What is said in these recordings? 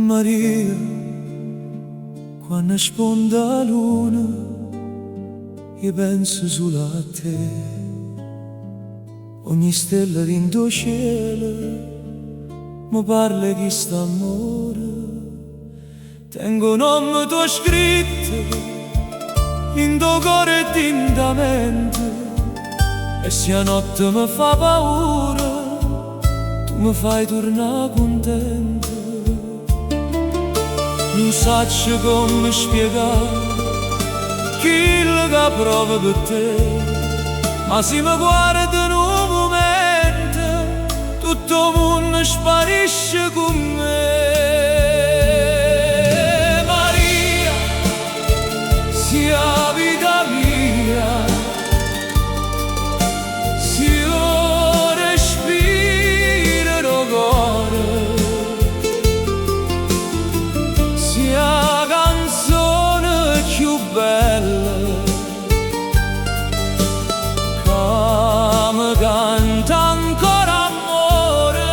Maria, quanno sponta 'a luna, io penso sulo a te. Ogni stella dint' 'o cielo me parla 'e chist'ammore. Tengo 'o nomme tuo scritto dint' 'o core e dint' 'a mente. E si 'a notte me fa paura, tu me fai turnà cuntento. Nun saccio come spiegà chillo che provo per te. Ma si me guardi nu mumento, tutto 'o munno sparisce con me. Maria, si 'a vita mia, si 'o respiro d' 'o core, si 'a canzone cchiù bella ca me canta ancora ammore.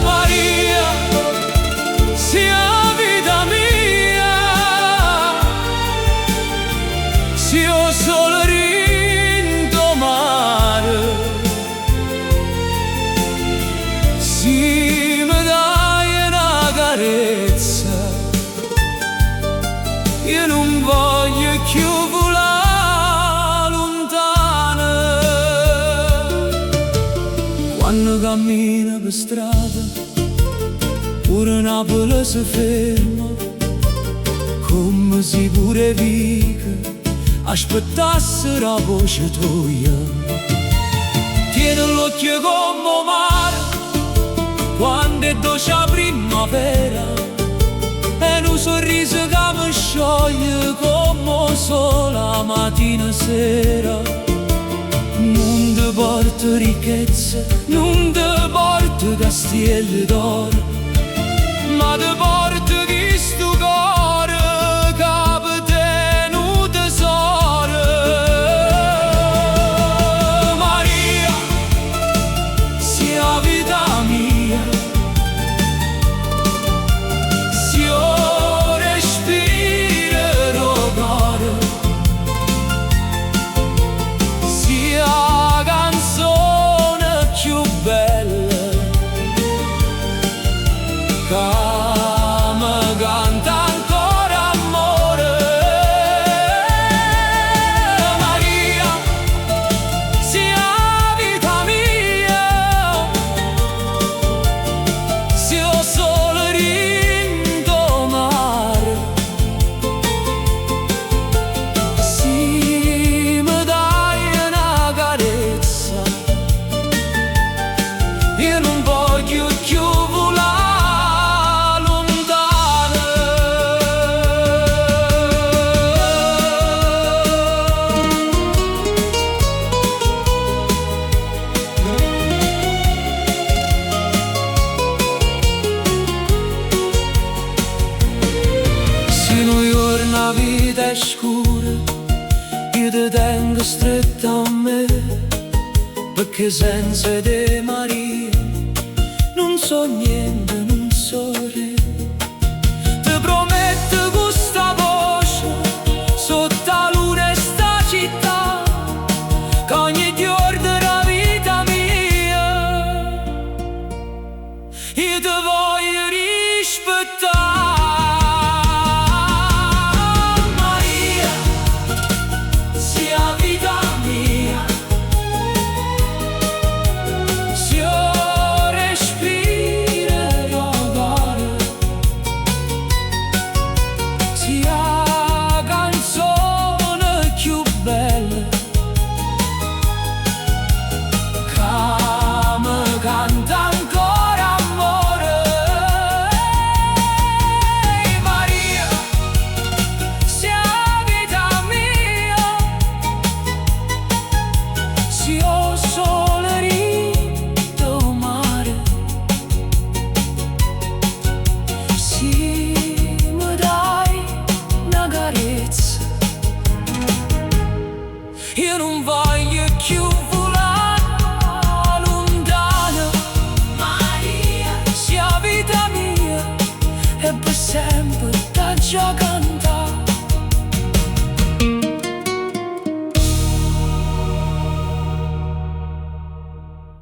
Maria, si 'a vita mia, si 'o sole dint' 'o mare, si me dai una carezza, io nun voglio cchiù vulà luntano. Quando cammino per strada, pure Napoli si ferma, come si pure vica, aspettasse la voce tua. Tieni l'occhio come 'o mare, quando è dolce 'a primavera, e nu sorriso che mi scioglie come 'o sole 'a mattina e sera. Nun te porta ricchezza, nun te porta castielli d'oro, ma te porta chisto core che per te è nu tesoro. Maria, si 'a vita mia, si 'o respiro d' 'o core, si 'a canzone cchiù bella che me canta ancora ammore. Maria, si 'a vita mia, si 'o sole dint' 'o mare, si me dai una carezza, io nun voglio cchiù vulà luntano. Si nu juorno 'a vita è scura, io te tengo stretta a me, perché senza te Maria nun so niente, nun so re. Te prometto questa voce sotto la luna 'e sta città, che ogni giorno della vita mia io te voglio rispettare.